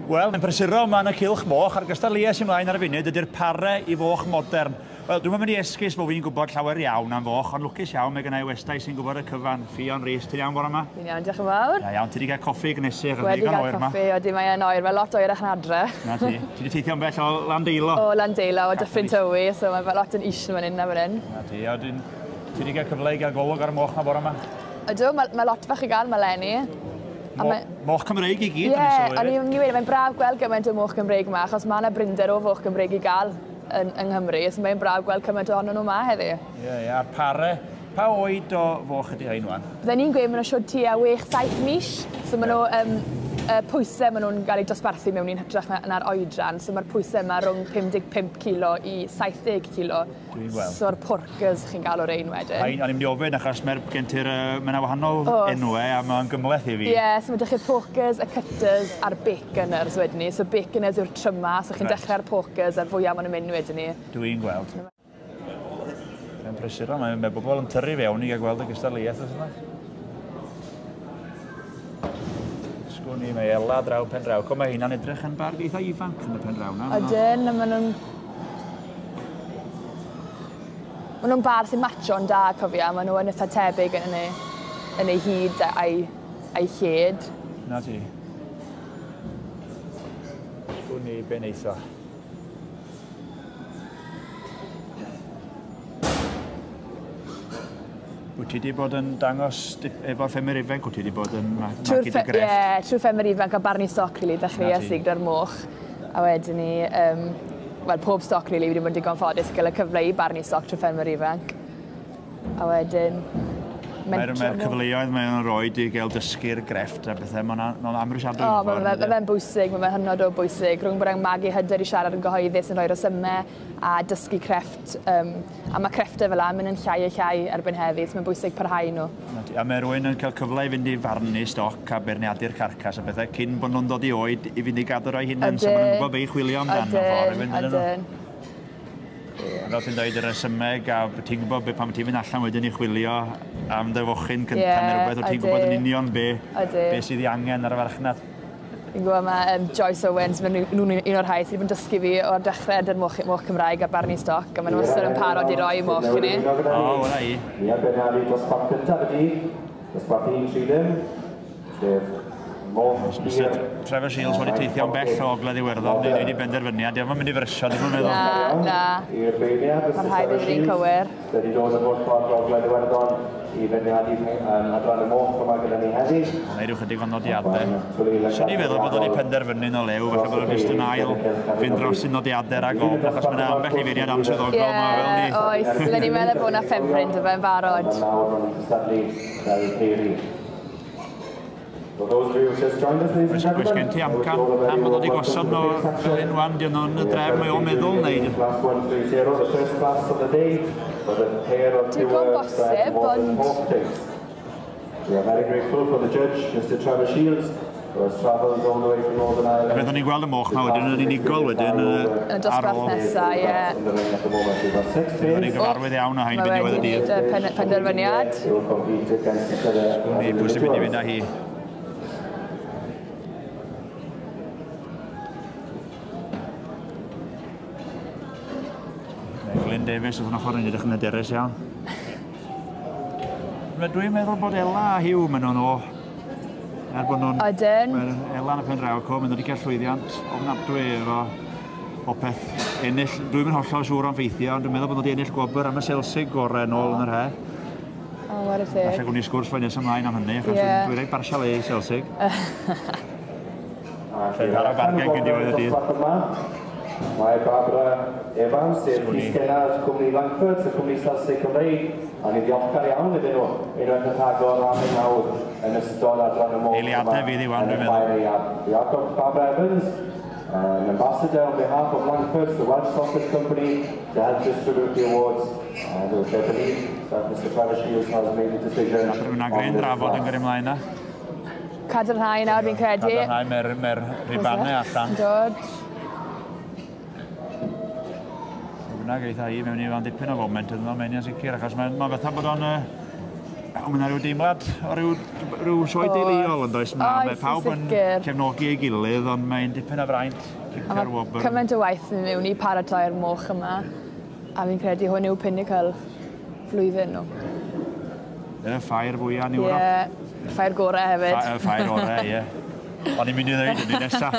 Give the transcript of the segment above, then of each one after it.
Wel, mae'n prysuro yma yn y cylch moch, a'r gystadleuaeth sy'n mlaen ar y funud ydy'r pare i foch modern. Wel, dwi'm yn mynd i esgus bod fi'n gwybod llawer iawn am foch, ond lwcus iawn mae gennau westai sy'n gwybod y cyfan. Ffion Rees, ti'n iawn bore yma? Fi'n iawn, diolch yn fawr. Da iawn, ti wedi cael coffi gnesu achos Wedi digon cael oer yma. coffi, odi mae e'n oer, mae lot oerach na adre. Na ti. Ti wedi teithio'n bell o Landeilo? O Landeilo, o Dyffryn Tywi, so mae lot yn is yn fan hyn na fan hyn. Na ti, a wedyn, ti wedi cael cyfle i gael golwg ar y moch 'ma bore yma? Ydw, mae, mae lot fach i gael, mae Lenny. A Mo, moch Cymreig i gyd, Ie, yeah, o'n i'n mynd i mae'n braf gweld gymaint o moch Cymreig yma, achos mae yna brinder o foch Cymreig i gael yn, yng Nghymru, so mae'n braf gweld cymaint ohonyn nhw yma heddi. Ie, yeah, ie, yeah, a'r pare, pa oed o foch ydy rhain wan? Bydden ni'n gweud maen nhw siwr tua 6-7 mis, so maen nhw, um, y pwysau maen nhw'n cael eu dosbarthu mewn i'n hytrach na'r na oedran, so mae'r pwysau yma rhwng 55 kilo i 70 kilo. Dwi'n gweld. So'r porkers chi'n gael o'r ein wedyn. Rhain, o'n i'n mynd i ofyn achos mae'r gen ti'r, uh, mae yna wahanol enwau a mae'n gymhleth i fi. Ie, yeah, so mae dych chi'r porkers, y cutters a'r baconers wedyn ni. So baconers yw'r tryma, so chi'n right. dechrau ar porkers a'r fwyaf maen nhw'n mynd wedyn ni. Dwi'n gweld. Mae'n prysuro, mae, mae bobl yn tyrru fewn i gael gweld y gystadleuaeth wrth yma. Sgwn i, mae Ela draw pen draw. Co, mae hynna'n edrych yn barg eitha ifanc yn y pen draw na. Ydyn, maen nhw'n Maen nhw'n bar sy'n matcho'n da, cofia. Maen nhw yn eitha tebyg yn ei, yn ei hyd a'i, a'i lled. Na ti. Sgwn i be neitho. Wyt ti wedi bod yn dangos efo'r ffermwyr ifanc, wyt ti wedi bod yn magu dy grefft? Ie, yeah, trwy ffermwyr ifanc a barnu stoc, really, ddechreuais i gyda'r moch. A wedyn ni, um, wel, pob stoc, really, wedi bod yn digon ffodus i gael y cyfle i barnu stoc trwy ffermwyr ifanc. A wedyn, Mae'r mae cyfleoedd mae'n rhoi i gael dysgu'r grefft a bethau, mae'n ma amhrisiadwy. O, mae'n ma fe'n bwysig, mae'n fe hynod o bwysig. Rhwng bod e'n magu hyder i siarad yn gyhoeddus yn rhoi resymau a dysgu crefft. Um, a mae crefftau fel 'a yn mynd yn llai a llai erbyn heddi, so mae'n bwysig parhau nhw. A mae rhywun yn cael cyfle i fynd i farnu stoc a beirniadu'r carcas a bethau cyn bod nhw'n dod i oed i fynd i gadw o'i hunain, so maen nhw'n gwybod be i chwilio amdano ffordd i fynd iddyn nhw. Fel ti'n dweud, y resymeg a ti'n gwybod be pan ti'n mynd allan wedyn i chwilio am dy fochyn cyntaf yeah, neu rhywbeth, ti'n gwybod yn union be, be sydd ei angen ar y farchnad. Fi'n gwybod mae um, Joyce Owens, maen nhw'n un o'r rhai sydd wedi bod yn dysgu fi o'r dechrau dy'r moch, moch Cymraeg a barnu stoc, a maen nhw wastad yn parod i roi moch i ni. O, oh, wna i. Ni ar beirniadu dosbarth cyntaf y dydd, dosbarth 1, 3 dim, sef moch hir. Trevor Shields wedi teithio'n bell o Ogledd Iwerddon i wneud ei benderfyniad. Dio'm yn mynd i frysio, dwi'm yn meddwl. Na, na. I'r beirniad, Mae rhaid i ni'n cywir. Wedi dod yn holl ffordd o Ogledd Iwerddon i feirniadu um, adran y moch yma gyda ni heddi. Wneud rhyw chydig o nodiadau. Swn i'n feddwl bod o'n ei penderfynu'n o lew, falle bod o'n jyst yn ail fynd dros y nodiadau rhag ofn, achos mae yna ambell i feirniad answyddogol yeah, ma fel ni. Oes, bydden ni'n meddwl bod yna ffefryn dy fe'n barod. Nawr maen nhw'n cystadlu fel peiri. Oes, oes gen ti amcan pam bod o wedi gosod nhw fel hyn wan? Di nhw'n y drefn mae o'n meddwl neu? Digon bosib, ond... We are very grateful for the judge, Mr Trevor Shields, who has travelled all the way from Northern Ireland. Byddwn ni'n gweld y moch ma wedyn yn unigol wedyn Yn y dosbarth nesa, ie. Byddwn ni'n gyfarwydd iawn â hain byn diwedd y dydd. Mae wedi penderfyniad. Sgwn i pwy sy'n mynd i fynd â hi. Mae Glyn Davies wrth yn ochr yn edrych yn hyderus iawn. Dwi'n meddwl bod Ela a Hugh, maen nhw'n o. Er bod nhw'n... Odyn. Mae Ela yn y pen draw, co, maen nhw wedi cael llwyddiant ofnadwy efo popeth ennill. Dwi'n mynd hollol siŵr am ffeithiau, ond dwi'n meddwl bod nhw wedi ennill gwobr am y selsig gorau nôl yn yr he. O, oh, whare teg. Falle gwni sgwrs fwy nes ymlaen am hynny, achos yeah. dwi'n reit barsial ei selsig. Lle daro bargen gyn diwedd y dydd. Mae Barbara Evans, sef Llys-gennad Cwmni Langford, y cwmni selsig Cymreig, a ni'n ddiolchgar iawn iddyn nhw unwaith yn rhagor am eu nawdd yn ystod adran y moch Eiliadau fydd i wan, dwi'n meddwl. We have got Barbara Evans, an ambassador on behalf of Langford, the Welsh Sausage Company, to help distribute the awards. And I believe that Mr Trevor Shields has made a decision. Mae yna gryn drafod yn gyrru ymlaen na. Cadarnhau nawr, fi'n credu. Cadarnhau, mae'r mae rhubanau allan. Dod. Bynnag eitha i mewn i fan dipyn o foment iddyn nhw, mae'n sicr, achos mae'n ma fatha bod o'n Ond mae yna rhyw deimlad o ryw sioe deuluol yn does? Mae pawb yn cefnogi ei gilydd, ond mae'n dipyn o fraint cipio'r wobr. Cymaint o waith yn mewn i paratoi'r moch yma, a fi'n credu hwn yw pinnacle flwyddyn nhw. Y ffair fwyaf yn Ewrop. Ie, ffair gorau hefyd. Y ffair orau, ie. O'n i'n mynd i ddweud hynny nesaf.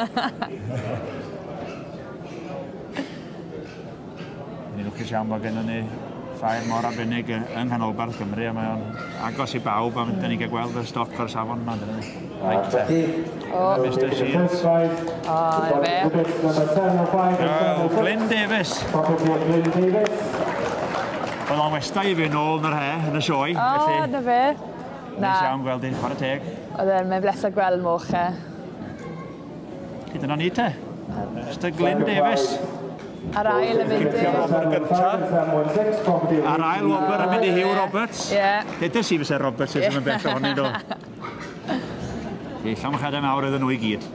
Ni'n lwcus iawn bod gennym ni ffair mor arbennig yng Nghanolbarth Cymru, a mae o'n agos i bawb, a dyn ni'n cael gweld y stoc o'r safon yma, dyn ni. Reit te. Mr Shields. O, na fe. Glyn Davies. Oedd o'n westai i fi nôl yn yr he, yn y sioe. O, na fe. Neis iawn gweld i, chwarae teg. Oedd e'n, mae'n bleser gweld moch e. Dyna ni te. Mr Glyn Davies. A'r ail yn mynd i... Cipio'r wobr gyntaf. A'r ail wobr yn mynd i Hugh Roberts. Ie. Dedes i fysa Roberts ddim yn bell ohoni do. Llongyfarchiadau mawr iddyn nhw i gyd.